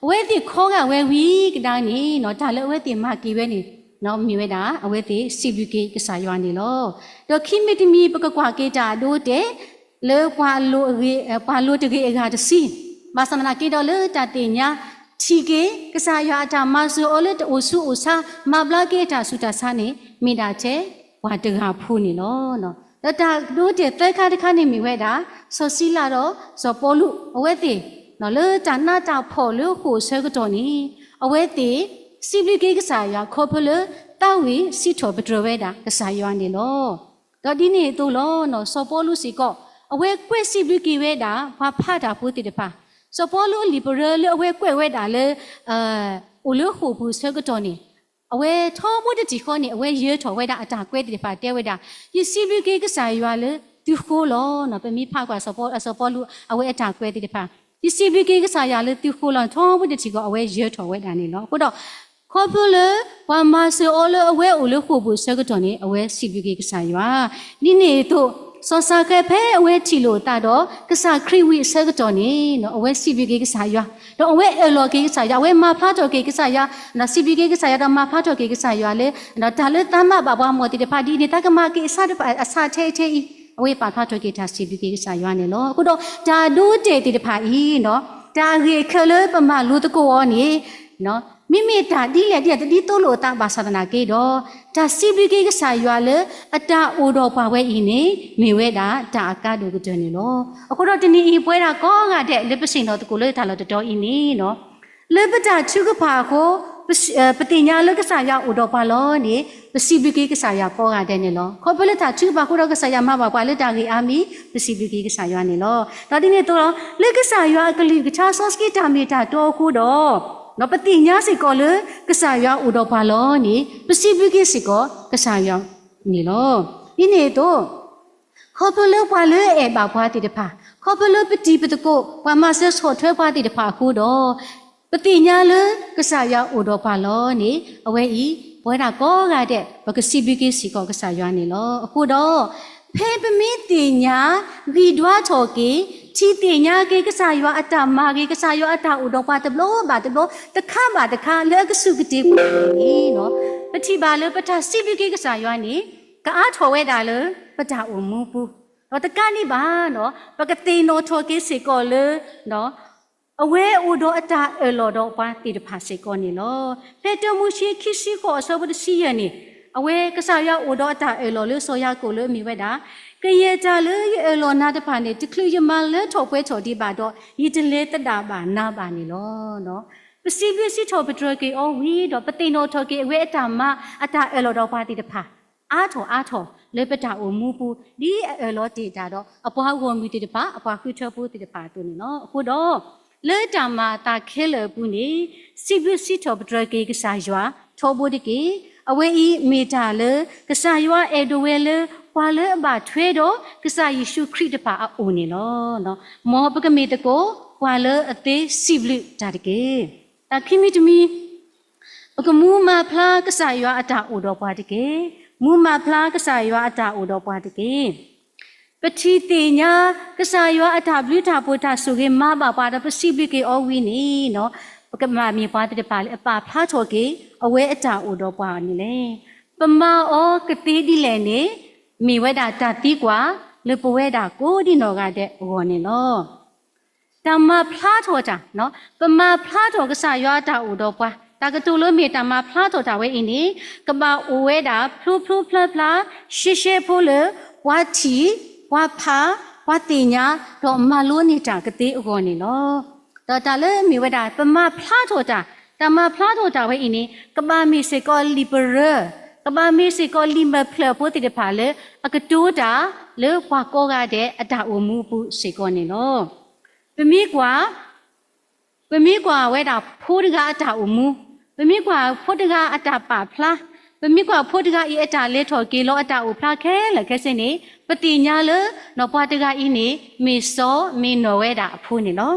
အဝဲသ့ၣ်ခီဂာ်ဝဲဝံၤကဒါန့ၣ် တၢ်လၢအဝဲသ့ၣ်မၤက့ၤဝဲန့ၣ် မ့ၢ်ဝဲဒၣ် အဝဲသ့ၣ်စံးဘျုးက့ၤကစၢ်ယွၤန့ၣ်လီၤ. ဒီးခံမံၤတမံၤ ပကကွၢ်က့ၤတၢ်အဒိအတဲာ် လၢပှၤလိၤတဂ့ၤအဂၤတဆံ, ဘၣ်ဆၣ်သနာ်က့ဒီးလၢတၢ်သ့ၣ်ညါ ထံၣ်က့ၤ ကစၢ်ယွၤအတၢ်မၤစၢၤအီၤလၢတအိၣ်ဆူၣ်အိၣ်ဆါ မၤဘျါက့ၤအတၢ်ဆူးတၢ်ဆါန့ၣ် မ့ၢ်ဒၣ်ထဲပှၤတဂၤဖိန့ၣ်လီၤ. ဒီးတၢ်ဒိတဲာ်သၢခါတခါန့ၣ်မ့ၢ်ဝဲဒၣ် စီၤစံလၤဒီးစီၤပီလူး အဝဲသ့ၣ် လၢတၢ်နးတၢ်ဖှီၣ်လၢဃိာ်အဆၢကတီၢ်န့ၣ် အဝဲသ့ၣ် စံးဘျုးက့ၤကစၢ်ယွၤ ခီဖျိလၢသးဝံၣ်စံးထီၣ်ပတြၢၤဝဲဒၣ်ကစၢ်ယွၤန့ၣ်လီၤ. ဒီးဒ်န့ၣ်အသိးလီၤ စီၤပီလူးစ့ၢ်ကီး အဝဲကွဲးစံးဘျုးက့ၤဝဲဒၣ် ပှၤဖးတၢ်ဖိသ့ၣ်တဖၣ်, စီၤပီလူးအလံာ်ပရၢလၢအဝဲကွဲးဝဲဒၣ်လၢ အိၣ်လၢဃိာ်ပူၤအဆၢကတီၢ်န့ၣ် အဝဲထီဘိတထံၣ်ဃီန့ၣ် အဝဲယၢၤထီၣ်ဝဲဒၣ်အတၢ်ကွဲးသ့ၣ်တဖၣ်တဲဝဲဒၣ်, ယစံးဘျုးက့ၤကစၢ်ယွၤလၢသုဃိလီၤ. ပမ့ၢ်ဖးကွၢ်စီၤပီလူးအဝဲအတၢ်ကွဲးသ့ၣ်တဖၣ်, ယစံးဘျုးက့ၤကစၢ်ယွၤလၢသုဃိလီၤ. ထီဘိတထံၣ်ဃီအဝဲယၢၤထီၣ်ဝဲဒၣ်န့ၣ်လီၤ. အဃိဒီး ခီဖျိလၢပှၤမၤစၢၤအီၤလၢအဝဲအိၣ်လၢဃိာ်ပူၤအဆၢကတီၢ်န့ၣ် အဝဲစံးဘျုးက့ၤကစၢ်ယွၤ, ဒ်န့ၣ်အသိး စီၤစးခဲဖဲအဝဲထံၣ်လိာ်အသးဒီး ကစၢ်ခရံာ်ဝံၤအဆၢကတီၢ်န့ၣ် အဝဲစံးဘျုးက့ၤကစၢ်ယွၤ, ဒီးအဝဲအၢၣ်လီၤက့ၤကစၢ်ယွၤ, အဝဲမၤဖျါထီၣ်က့ၤကစၢ်ယွၤ, စံးဘျုးက့ၤကစၢ်ယွၤဒီးမၤဖျါထီၣ်က့ၤကစၢ်ယွၤလၢ တၢ်လၢသးမၤဘၣ်ပှၤမီၢ်သ့ၣ်တဖၣ်ဒ်အံၤန့ၣ် သးကမၤက့ၤအဆၣ်တဖၣ်အဆၣ်ထဲအံၤထဲအံၤ, အဝဲပာ်ဖျါထီၣ်က့ၤတၢ်စံးဘျုးက့ၤကစၢ်ယွၤန့ၣ်လီၤ. အဃိဒီးတၢ်ဒိတဲာ်သ့ၣ်တဖၣ်အံၤ တၢ်အဂ့ၢ်အခဲလၢပမၤလိသကိးအီၤန့ၣ် မ့မ့ၢ်တၢ်ဒ်လဲၣ်ဒ်လဲၣ်တဒ်သိးလိာ်အသးဘၣ်ဆၣ်သနာ်က့ဒီး တၢ်စံးဘျုးက့ၤကစၢ်ယွၤလၢအတၢ်အိၣ်ဒီးပှၤဝဲအံၤန့ၣ် မ့ၢ်ဝဲဒၣ်တၢ်အကါဒိၣ်ကတၢၢ်န့ၣ်လီၤ. အဃိဒီးတနံၤအံၤ ပဝဲဒၣ်ကိးဂၤဒဲးလၢပဆ့ၣ်နီၤသကိးလၢတၢ်လီၢ်တတီၤအံၤန့ၣ် လၢပတၢ်ထုကဖၣ်အဃိ ပသ့ၣ်ညါလၢကစၢ်ယွၤအိၣ်ဒီးပှၤလီၤန့ၣ် ပစံးဘျုးက့ၤကစၢ်ယွၤကိးဂၤဒဲးန့ၣ်လီၤ. ခီဖျိလၢတၢ်ထုကဖၣ်အဃိဒီးကစၢ်ယွၤမၤဘၣ်ပှၤလၢတၢ်ဂ့ၢ်အါမံၤ ပစံးဘျုးက့ၤကစၢ်ယွၤန့ၣ်လီၤ. ဒီးဒ်န့ၣ်အသိးလီၤ လၢကစၢ်ယွၤအကလုၢ်ကထါစီဆှံတၢ်မ့ၢ်တၢ်တီအဃိဒီး ပသ့ၣ်ညါစ့ၢ်ကီးလၢကစၢ်ယွၤအိၣ်ဒီးပှၤလီၤန့ၣ် ပစံးဘျုးက့ၤစ့ၢ်ကီးကစၢ်ယွၤန့ၣ်လီၤ. ဒ်န့ၣ်အသိး ခီဖျိလၢပှၤလၢအအဲၣ်ဘၣ်ပှၤသ့ၣ်တဖၣ်, ခီဖျိလၢပတံၤပသကိး ပှၤမၤစၢၤဆီၣ်ထွဲပှၤသ့ၣ်တဖၣ်အဃိဒီး ပသ့ၣ်ညါလၢကစၢ်ယွၤအိၣ်ဒီးပှၤလီၤန့ၣ် အဝဲအံၤ ပဝဲဒၣ်ကိးဂၤဒဲး ပကစံးဘျုးက့ၤစ့ၢ်ကီးကစၢ်ယွၤန့ၣ်လီၤ. အဃိဒီး ဖဲပမ့ၢ်သ့ၣ်ညါ ဂံၢ်ဒွါထီၣ်က့ၤ ထံၣ်သ့ၣ်ညါက့ၤ ကစၢ်ယွၤအတၢ်မၤဂ့ၤ ကစၢ်ယွၤအတၢ်အိၣ်ဒီးပှၤတဘျီဘၣ်တဘျီ တခါဘၣ်တခါ လၢအကစူၢ်ကတ့ၢ်ပှၤန့ၣ် ပထံၣ်ဘၣ်လၢပတၢ်စံးဘျုးက့ၤကစၢ်ယွၤန့ၣ် ကအါထီၣ်ဝဲဒၣ်လၢပတၢ်အိၣ်မူပူၤ, ဒီးတကးဒံးဘၣ် ပကသ့ၣ်နီၣ်ထီၣ်က့ၤစ့ၢ်ကီးလၢ အဝဲအိၣ်ဒီးအတၢ်အၢၣ်လီၤဒီးပှၤသ့ၣ်တဖၣ်စ့ၢ်ကီးန့ၣ်လီၤ. ဖဲတၢမိၤၡ့ခံဆံဃိးအဆၢဖိတဆံယဲၢ်န့ၣ် အဝဲကစၢ်ယွၤအိၣ်ဒီးအတၢ်အၢၣ်လီၤလၢစီၤယၤကိာ်လၢအမ့ၢ်ဝဲဒၣ် ကယဲၢ်တၢ်လၢယအၢၣ်လီၤနၤတဖၣ်န့ၣ် တချုးယမၤလၢထီၣ်ပှဲၤထီၣ်ဒံးဘၣ်ဒီး ယတလဲၤသဒၣ်ဘၣ်နၤဘၣ်န့ၣ်လီၤ. ပစံးဘျုးစံးထီၣ်ပတြၢၤက့ၤအီၤဝံၤဒီး ပသ့ၣ်နီၣ်ထီၣ်က့ၤအဝဲအတၢ်မၤ အတၢ်အၢၣ်လီၤဒီးပှၤသ့ၣ်တဖၣ် အါထီၣ်အါထီၣ်လၢပတၢ်အိၣ်မူပူၤ ဒ်အအၢၣ်လီၤတ့ၢ်တၢ်ဒီး အပှၤဂီၢ်မုၢ်သ့ၣ်တဖၣ် အပှၤဃုထၢဖိသ့ၣ်တဖၣ်အသိးန့ၣ်လီၤ. အဃိဒီး လၢတၢ်မၤအသးခဲလၢာ်အပူၤန့ၣ် စံးဘျုးစံးထီၣ်ပတြၢၤက့ၤကစၢ်ယွၤထီဘိတက့ၢ်. အဝဲအံၤမ့ၢ်တၢ်လၢ ကစၢ်ယွၤအဲၣ်ဒိးဝဲလၢ ပှၤလၢအဘၣ်ထွဲဒီးကစၢ်ယ့ၣ်ၡူးခရံာ်တဖၣ်အအိၣ်န့ၣ်လီၤ. မ်ပကမ့ၢ်သကိး ပှၤလၢအသ့စံးဘျုးတၢ်တက့ၢ်. တၢ်ခံမံၤတမံၤ ပကမူမၤဖျါကစၢ်ယွၤအတၢ်အိၣ်ဒီးပှၤတက့ၢ်. မူမၤဖျါကစၢ်ယွၤအတၢ်အိၣ်ဒီးပှၤတက့ၢ်. ပထံၣ်သ့ၣ်ညါ ကစၢ်ယွၤအတၢ်ဘျုးတၢ်ဖှိၣ်တၢ်ဆိၣ်ဂ့ၤမၤဘၣ်ပှၤဒီး ပစံးဘျုးက့ၤအီၤဝံၤန့ၣ် ပကဘၣ်မ့ၢ်ပှၤသ့ၣ်တဖၣ်လၢအပာ်ဖျါထီၣ်က့ၤ အဝဲအတၢ်အိၣ်ဒီးပှၤန့ၣ်လဲၣ်. ပမၤအီၤကသ့ဒ်လဲၣ်န့ၣ် မ့ၢ်ဝဲဒၣ်တၢ်သံကွၢ် လၢပဝဲဒၣ်ကိးဒံနီၢ်ဂၤဒဲးအဂီၢ်န့ၣ်လီၤ. တၢ်မၤဖျါထီၣ်တၢ်, ပမၤဖျါထီၣ်ကစၢ်ယွၤအတၢ်အိၣ်ဒီးပှၤ, တၢ်ကတိၤလၢမ့ၢ်တၢ်မၤဖျါထီၣ်တၢ်ဝဲအံၤန့ၣ် ကဘၣ်အိၣ်ဝဲဒၣ်ဖျိဖျိဖျါဖျါ ရှဲရှဲဖိလၢ ပှၤထံၣ်, ပှၤဖး, ပှၤသ့ၣ်ညါ ဒီးမၤလိန့ၢ်တၢ်ကသ့အဂီၢ်န့ၣ်လီၤ. ဒီးတၢ်လၢမ့ၢ်ဝဲဒၣ် ပမၤဖျါထီၣ်တၢ်, တၢ်မၤဖျါထီၣ်တၢ်ဝဲအံၤန့ၣ် ကဘၣ်မ့ၢ်စ့ၢ်ကီးလံာ်ပရၢ, ကဘၣ်မ့ၢ်စ့ၢ်ကီးလံာ်မဲာ်ဖျၢၣ်ဖိသ့ၣ်တဖၣ်လၢ အကတိၤတၢ်လၢပှၤကိးဂၤဒဲးအတၢ်အိၣ်မူအပူၤစ့ၢ်ကီးန့ၣ်လီၤ. ပမ့ၢ်ကွၢ်, ပမ့ၢ်ကွၢ်ဝဲဒၣ်ဖိတဂၤအတၢ်အိၣ်မူ, ပမ့ၢ်ကွၢ်ဖိတဂၤအတၢ်ပာ်ဖျါ, ပမ့ၢ်ကွၢ်ဖိတဂၤအံၤအတၢ်လဲၤထီၣ်က့ၤလီၤအတၢ်အိၣ်ဖျါခဲလၢာ်ခဲဆ့န့ၣ် ပသ့ၣ်ညါလၢ နီၢ်ပှၤတဂၤအံၤန့ၣ် မ့ၢ်စီမ့ၢ်နီၢ်ဝဲဒၣ်အဖိန့ၣ်လီၤ.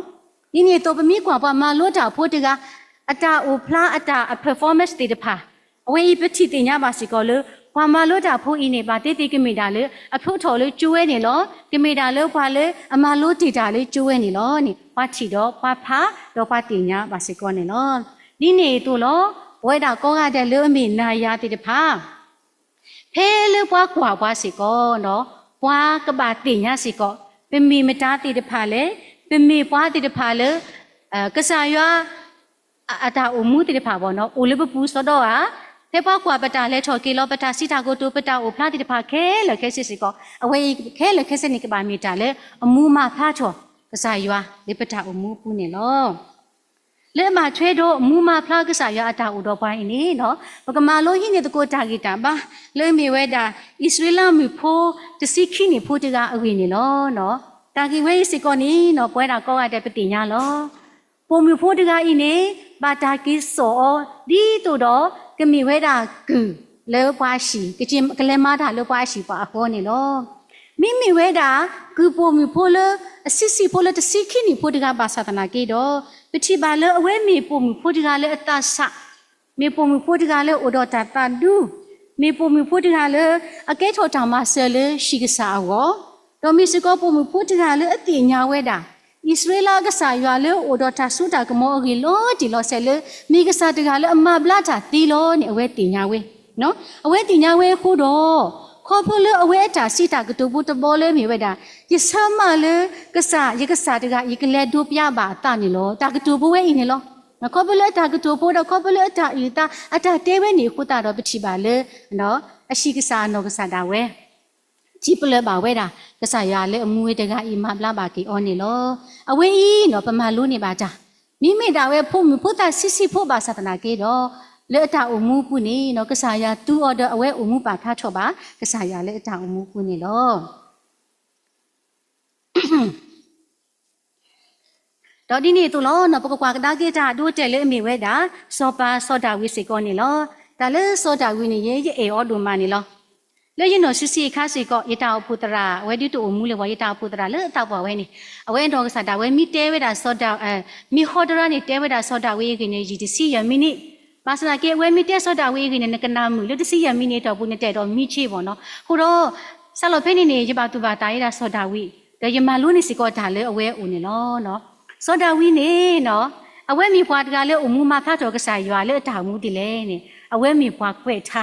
ဒ်န့ၣ်အသိး ပမ့ၢ်ကွၢ်ပှၤမၤလိတၢ်ဖိတဂၤ အတၢ်အိၣ်ဖျါအတၢ်အ performance သ့ၣ်တဖၣ် အဝဲအံၤပထံၣ်သ့ၣ်ညါဘၣ်စ့ၢ်ကီးလၢ ပှၤမၤလိတၢ်ဖိအံၤန့ၣ် ဘၣ်သ့ၣ်သ့ၣ်ကမ့ၢ်ဒၣ်လၢ အဖျိထီၣ်လၢကၠိဝဲန့ၣ်လီၤ. ကမ့ၢ်ဒၣ်လၢပှၤလၢအမၤလိတ့ၢ်တၢ်လၢကၠိဝဲန့ၣ်လီၤန့ၣ် ပှၤထံၣ်ဒီးပှၤဖးဒီးပှၤသ့ၣ်ညါဘၣ်စ့ၢ်ကီးန့ၣ်လီၤ. ဒ်န့ၣ်အသိးလီၤ. ပဝဲဒၣ်ကိးဂၤဒဲးလၢအမ့ၢ်နၤယၤသ့ၣ်တဖၣ် ဖဲလၢပှၤကွၢ်ပှၤစ့ၢ်ကီးဒီး ပှၤကဘၣ်သ့ၣ်ညါစ့ၢ်ကီး ပမ့ၢ်မတၤသ့ၣ်တဖၣ်လဲၣ်, ပမ့ၢ်ပှၤသ့ၣ်တဖၣ်လၢ ကစၢ်ယွၤ အတၢ်အိၣ်မူသ့ၣ်တဖၣ်ဘၣ်နီၤ အိၣ်လၢပပူၤစီဒီဧါ. ဖဲပှၤကွၢ်ပတၢ်လဲၤထီၣ်က့ၤလီၤ ပတၢ်စံးတၢ်ကတိၤ ပတၢ်အိၣ်ဖျါသ့ၣ်တဖၣ်ခဲလၢာ်ခဲဆ့စ့ၢ်ကီး အဝဲအံၤခဲလၢာ်ခဲဆ့န့ၣ် ကဘၣ်မ့ၢ်တၢ်လၢအမူမၤဖျါထီၣ် ကစၢ်ယွၤလၢပတၢ်အိၣ်မူအပူၤန့ၣ်လီၤ. လၢအဘၣ်ထွဲဒီးမူမၤဖျါကစၢ်ယွၤအတၢ်အိၣ်ဒီးပှၤအံၤန့ၣ်နီၤ ပကမၤလိဟံးန့ၢ်သကိးတၢ်ဂံၢ်တၢ်ဘါ လၢအမ့ၢ်ဝဲဒၣ် အံၣ်စရ့လးမုၣ်ဖိ တဆံခံနံၣ်ဖိတဂၤအဂ့ၢ်န့ၣ်လီၤ. တၢ်ဂ့ၢ်ဝဲအံၤစ့ၢ်ကီးန့ၣ်နီၤ ပဝဲဒၣ်ကိးဂၤဒဲးပသ့ၣ်ညါလီၤ. ပိာ်မုၣ်ဖိတဂၤအံၤန့ၣ် ဘၣ်တၢ်က့ၤစိာ်အီၤ ဒ်သိးဒီး ကမ့ၢ်ဝဲဒၣ်ကုၢ်လၢပှၤအဟံၣ် ကလဲၤမၤတၢ်လၢပှၤအဟံၣ်ပှၤအဃီန့ၣ်လီၤ. မ့မ့ၢ်ဝဲဒၣ် ကုၢ်ပိာ်မုၣ်ဖိလၢ အဆံးဆံးဖိလၢတဆံခံနံၣ်ဖိတဂၤဘၣ်ဆၣ်သနာ်က့ဒီး ပထံၣ်ဘၣ်လၢအဝဲမ့ၢ်ပိာ်မုၣ်ဖိတဂၤလၢအသးဆး မ့ၢ်ပိာ်မုၣ်ဖိတဂၤလၢအိၣ်ဒီးတၢ်သးဒူ, မ့ၢ်ပိာ်မုၣ်ဖိတဂၤလၢ အကဲထီၣ်တၢ်မၤစၢၤလၢဟံၣ်ကစၢ်အဂီၢ်, ဒီးမ့ၢ်စ့ၢ်ကီးပိာ်မုၣ်ဖိတဂၤလၢအသ့ၣ်ညါဝဲဒၣ် အံၣ်စရ့လးကစၢ်ယွၤလၢအအိၣ်ဒီးတၢ်စိတၢ်ကမီၤအဂ့ၢ်လီၤတံၢ်လီၤဆဲးလၢ မ့ၢ်ကစၢ်တဂၤလၢအမၤဘျါတၢ်သ့လီၤန့ၣ် အဝဲသ့ၣ်ညါဝဲ အဝဲသ့ၣ်ညါဝဲအဃိဒီး ခီဖျိလၢအဝဲအတၢ်စံးတၢ်ကတိၤဖိတဘီလၢမ့ၢ်ဝဲဒၣ် ယဆၢမုၢ်လၢ ကစၢ်ယကစၢ်တဂၤအံၤ ကလဲၤဒိးပျါဘၣ်အသးန့ၣ်လီၤ. တၢ်ကတိၤဖိဝဲအံၤန့ၣ်လီၤ. ခီဖျိလၢအတၢ်ကတိၤဖိဒီး ခီဖျိလၢအတၢ်အုၣ်အသး အတၢ်တဲဝဲန့ၣ်အဃိသတးဒီး ပထံၣ်ဘၣ်လၢ အဟံၣ်ကစၢ်အနီၢ်ကစၢ်ဒၣ်ဝဲ ထံၣ်ပလၢၢ်ဘၣ်ဝဲဒၣ် ကစၢ်ယွၤလၢအမူဝဲတဂၤအံၤ မၤဘျါဘၣ်က့ၤအီၤန့ၣ်လီၤ. အဝဲအံၤနီၤ ပမၤလိန့ၢ်ဘၣ်တၢ် မ့မ့ၢ်ဒၣ်ဝဲဖိမုၣ်ဖိသးဆံးဆံးဖိဘၣ်ဆၣ်သနာ်က့ဒီး လၢအတၢ်အိၣ်မူအပူၤန့ၣ်နီၤ ကစၢ်ယွၤသူအီၤဒီးအဝဲအိၣ်မူပာ်ဖျါထီၣ်ဘၣ် ကစၢ်ယွၤလၢအတၢ်အိၣ်မူအပူၤန့ၣ်လီၤ. ဒီးဒ်န့ၣ်အသိးလီၤနီၤ ပကကွၢ်ကဒါက့ၤတၢ်အဒိအတဲာ်လၢအမ့ၢ်ဝဲဒၣ် စီၤပၤစီၤဒၤဝံးစ့ၢ်ကီးန့ၣ်လီၤ. တၢ်လၢစီၤဒၤဝံးန့ၣ် ယဲယအဲၣ်အီၤဒိၣ်မးန့ၣ်လီၤ. လၢယနီၢ်ဆံးဆံးအခါစ့ၢ်ကီး ယတၢ်အိၣ်ဖှိၣ်သရၣ် အဝဲဒုးတအိၣ်မူလၢၤဘၣ် ယတၢ်အိၣ်ဖှိၣ်သရၣ်လၢအသးပှၢ်ဝဲန့ၣ် အဝဲနီၢ်ကစၢ်ဒၣ်ဝဲမ့ၢ်တဲဝဲဒၣ်စီၤဒၤ မ့ၢ်ဟီတရါန့ၣ် တဲဝဲဒၣ်စီၤဒၤဝံးအဂ့ၢ်န့ၣ် ယံာ်တဆံယဲၢ်မံးနံး ဘၣ်ဆၣ်သနာ်က့ အဝဲမ့ၢ်တဲစီၤဒၤဝံးအဂ့ၢ်န့ၣ် နကနၢ်မုာ်လၢတဆံယဲၢ်မံးနံးအတီၢ်ပူၤ နတအဲၣ်ဒိးမံဆ့ဘၣ်နီၤ. အဃိဒီး စးလီၤဖဲန့ၣ်န့ၣ် ယဘၣ်သူၣ်ဘၣ်သးဝဲဒၣ်စီၤဒၤဝံး ဒီးယမၤလိန့ၢ်စ့ၢ်ကီးတၢ်လၢအဝဲအအိၣ်န့ၣ်လီၤ. စီၤဒၤဝံးန့ၣ်နီၤ အဝဲမ့ၢ်ပှၤတဂၤလၢအိၣ်မူမၤဖျါထီၣ်ကစၢ်ယွၤလၢအတၢ်အိၣ်မူဒ်လဲၣ်န့ၣ် အဝဲမ့ၢ်ပှၤကွဲးထါ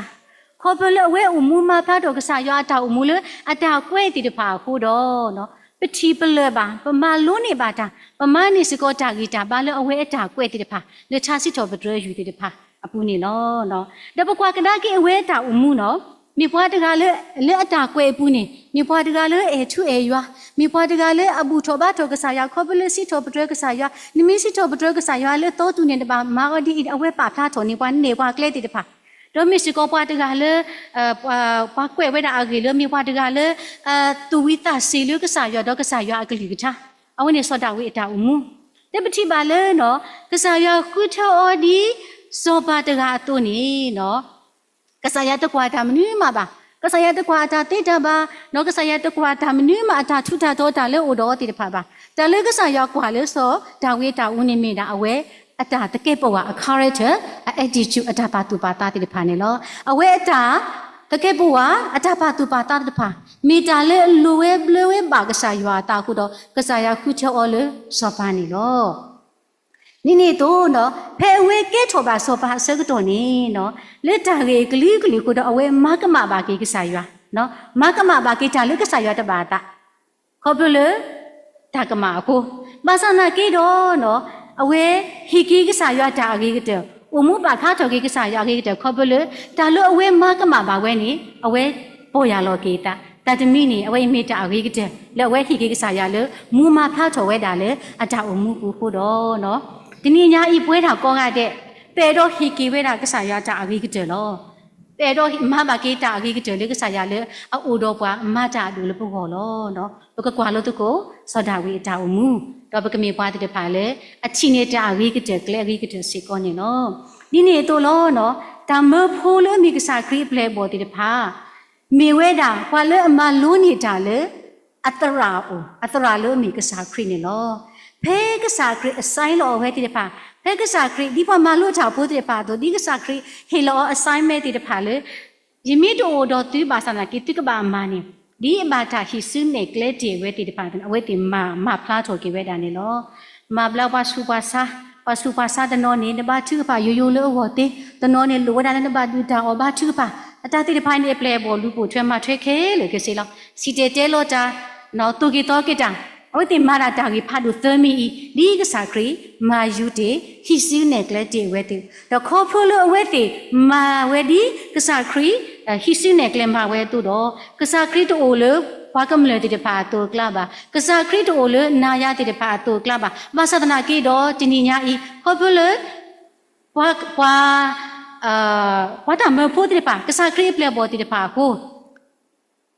ခီဖျိလၢအဝဲအိၣ်မူမၤဖျါထီၣ်ကစၢ်ယွၤအတၢ်အိၣ်မူလၢအတၢ်ကွဲးသ့ၣ်တဖၣ်အဃိဒီး ပထံၣ်ပလၢၢ်ဘၣ် ပမၤလိန့ၢ်ဘၣ်တၢ် ပမၤန့ၢ်စ့ၢ်ကီးတၢ်ဂံၢ်တၢ်ဘါလၢအဝဲအတၢ်ကွဲးသ့ၣ်တဖၣ် လၢထါစံးထီၣ်ပတြၢၤယုၢ်သ့ၣ်တဖၣ်အပူၤန့ၣ်လီၤ. ဒီးပကွၢ်ကဒါက့ၤအဝဲအတၢ်အိၣ်မူနီၤ မ့ၢ်ပှၤတဂၤလၢ လၢအတၢ်ကွဲးအပူၤန့ၣ် မ့ၢ်ပှၤတဂၤလၢအဲၣ်ထူအဲၣ်ယွၤ မ့ၢ်ပှၤတဂၤလၢအဘူၣ်ထီၣ်ဘါထီၣ်ကစၢ်ယွၤ ခီဖျိလၢစံးထီၣ်ပတြၢၤကစၢ်ယွၤ နမ့ၢ်စံးထီၣ်ပတြၢၤကစၢ်ယွၤလၢအသီတူၢ်န့ၣ် နဘၣ်မၤအီၤဒ်အံၤ အဝဲပာ်ဖျါထီၣ်န့ၢ်ပှၤနဲၣ်ပှၤကျဲသ့ၣ်တဖၣ် ဒီးမ့ၢ်စ့ၢ်ကီးပှၤတဂၤလၢ ပှၤကွဲးဝဲဒၣ်အဂ့ၢ်လၢမ့ၢ်ပှၤတဂၤလၢ သူၣ်ဝံသးစ့ၤလၢကစၢ်ယွၤဒီးကစၢ်ယွၤအကလုၢ်ကထါ အဝဲန့ၣ်စီၤဒၤဝံးအတၢ်အိၣ်မူ လၢပထံၣ်ဘၣ်လၢနီၤ ကစၢ်ယွၤဃုထၢအီၤဒ်စီၤပၤတဂၤအသိးန့ၣ်နီၤ ကစၢ်ယွၤတကွၢ်တၢ်မနုၤမးဘၣ်. ကစၢ်ယွၤတကွၢ်အတၢ်သ့တၢ်ဘၣ် ဒီးကစၢ်ယွၤတကွၢ်တၢ်မနုၤမး အတၢ်ထူးတၢ်တီၤတၢ်လၢအိၣ်ဒီးအီၤသ့ၣ်တဖၣ်ဘၣ်. တၢ်လၢကစၢ်ယွၤကွၢ်လၢစီၤဒၤဝံးအတၢ်အိၣ်မူန့ၣ်မ့ၢ်ဒၣ်အဝဲ အတၢ်သကဲးပဝး အ character အ attitude အတၢ်ပာ်သူၣ်ပာ်သးသ့ၣ်တဖၣ်န့ၣ်လီၤ. အဝဲအတၢ်သကဲးပဝး အတၢ်ပာ်သူၣ်ပာ်သးသ့ၣ်တဖၣ် မ့ၢ်တၢ်လၢအလိၤဝဲဘျၢဝဲဘၣ်ကစၢ်ယွၤအသးအဃိဒီး ကစၢ်ယွၤဃုထၢအီၤလၢစီၤပၤန့ၣ်လီၤ. ဒ်န့ၣ်အသိး ဖဲအဝဲကဲထီၣ်ဘၣ်စီၤပၤအဆၢကတီၢ်န့ၣ် လၢတၢ်ဂ့ၢ်အကလုာ်ကလုာ်အဃိဒီး အဝဲမၤကမၣ်ဘၣ်က့ၤကစၢ်ယွၤ, မၤကမၣ်ဘၣ်က့ၤတၢ်လၢကစၢ်ယွၤတဘၣ်အသး ခီဖျိလၢ တၢ်ကမၣ်အဃိ, ဘၣ်ဆၣ်သနာ်က့ဒီး အဝဲဟ့ၣ်က့ၤကစၢ်ယွၤတၢ်အဂ့ၤကတၢၢ်, အိၣ်မူပာ်ဖျါထီၣ်က့ၤကစၢ်ယွၤအဂ့ၤကတၢၢ် ခီဖျိလၢ တၢ်လၢအဝဲမၤကမၣ်ဘၣ်ဝဲန့ၣ် အဝဲပီၢ်ယၢ်လီၤက့ၤအသး, တၢ်တမံၤန့ၣ် အဝဲအံၤမ့ၢ်တၢ်အဂ့ၤကတၢၢ် လၢအဝဲဟ့ၣ်က့ၤကစၢ်ယွၤလၢ မူမၤဖျါထီၣ်ဝဲဒၣ်လၢအတၢ်အိၣ်မူပူၤအဃိဒီး, တနံၤညါအံၤပဝဲဒၣ်ကိးဂၤဒဲး ပအဲၣ်ဒိးဟ့ၣ်က့ၤဝဲဒၣ်ကစၢ်ယွၤတၢ်အဂ့ၤကတၢၢ်လီၤ. ပအဲၣ်ဒိးမၤဘၣ်က့ၤတၢ်အဂ့ၤကတၢၢ်လၢကစၢ်ယွၤလၢအအိၣ်ဒီးပှၤမၤတၢ်အဒိၣ်လၢပဂီၢ်လီၤ. ပကကွၢ်လိသကိး စီၤဒၤဝံးအတၢ်အိၣ်မူ, ဒီးပကမ့ၢ်ပှၤသ့ၣ်တဖၣ်လၢ အထံၣ်န့ၢ်တၢ်အဂ့ၤကတၢၢ်ကျဲအဂ့ၤကတၢၢ်စ့ၢ်ကီးန့ၣ်လီၤ. ဒ်န့ၣ်အသိးလီၤ. တၢ်မၢဖိလၢအမ့ၢ်ကစၢ်ခရံာ်အပျဲၢ်အဘီၣ်သ့ၣ်တဖၣ် မ့ၢ်ဝဲဒၣ်ပှၤလၢအမၤလိန့ၢ်တၢ်လၢ အသရၣ်အအိၣ်, အသရၣ်လၢအမ့ၢ်ကစၢ်ခရံာ်န့ၣ်လီၤ. ဖဲကစၢ်ခရံာ် assign လီၤအဝဲသ့ၣ်တဖၣ်, ဖဲကစၢ်ခရံာ် ဒ်ပှၤမၤလိတၢ်ဖိသ့ၣ်တဖၣ်အသိး ဒ်ကစၢ်ခရံာ်ဟ့ၣ်လီၤအီၤ assignment သ့ၣ်တဖၣ်လၢ ယမ့ၢ်တအိၣ်ဒီးသုဘၣ်ဆၣ်သနာ်က့ သုကဘၣ်မၤန့ၣ်, ဒ်အဘၣ်တၢ်ဟံးစုနဲၣ်ကျဲတ့ၢ်အဝဲသ့ၣ်တဖၣ်အသိးန့ၣ် အဝဲသ့ၣ်မၤ, မၤဖျါထီၣ်က့ၤဝဲဒၣ်န့ၣ်လီၤ. မၤဘျါပှၤဆူးပှၤဆါ, ပ ပှၤဆူးပှၤဆါတနီၤန့ၣ် နဘါထုကဖၣ်ယိယိလၢအဂီၢ်သ့, တနီၤန့ၣ်လိၣ်ဝဲဒၣ်လၢနဘၣ်ဒုၣ်တၢ်အီၣ်ဘါထုကဖၣ်, အတၢ်သ့ၣ်တဖၣ်န့ၣ် အပျဲၢ်အဘီၣ်လူၤပိာ်ထွဲမၤထွဲခဲလၢာ်ခဲဆ့လီၤ. စံၣ်တဲၤတဲလီၤတၢ်, သိၣ်က့ၤသီက့ၤတၢ်, အဝဲသ့ၣ်မၤဒၣ်တၢ်ဂ့ၢ်ဖးဒိၣ်သၢမံၤအံၤ ဒ်ကစၢ်ခရံာ်မၤယူၤတ့ၢ် ဟံးစုနဲၣ်ကျဲတ့ၢ်အဝဲသ့ၣ်, ဒီးခီဖျိလၢအဝဲသ့ၣ်မၤဝဲဒ်ကစၢ်ခရံာ် ဟံးစုနဲၣ်ကျဲမၤဝဲအသိးဒီး ကစၢ်ခရံာ်တအိၣ်လၢပှၤကမျၢၢ်သ့ၣ်တဖၣ်အသိးအကျါဘၣ်, ကစၢ်ခရံာ်တအိၣ်လၢနၤယၤသ့ၣ်တဖၣ်အသိးအကျါဘၣ်. ဘၣ်ဆၣ်သနာ်က့ဒီးတနံၤညါအံၤ ခီဖျိလၢ ပှၤ ပှၤတၢ်မၢဖိသ့ၣ်တဖၣ် ကစၢ်ခရံာ်အပျဲၢ်အဘီၣ်သ့ၣ်တဖၣ်အဃိ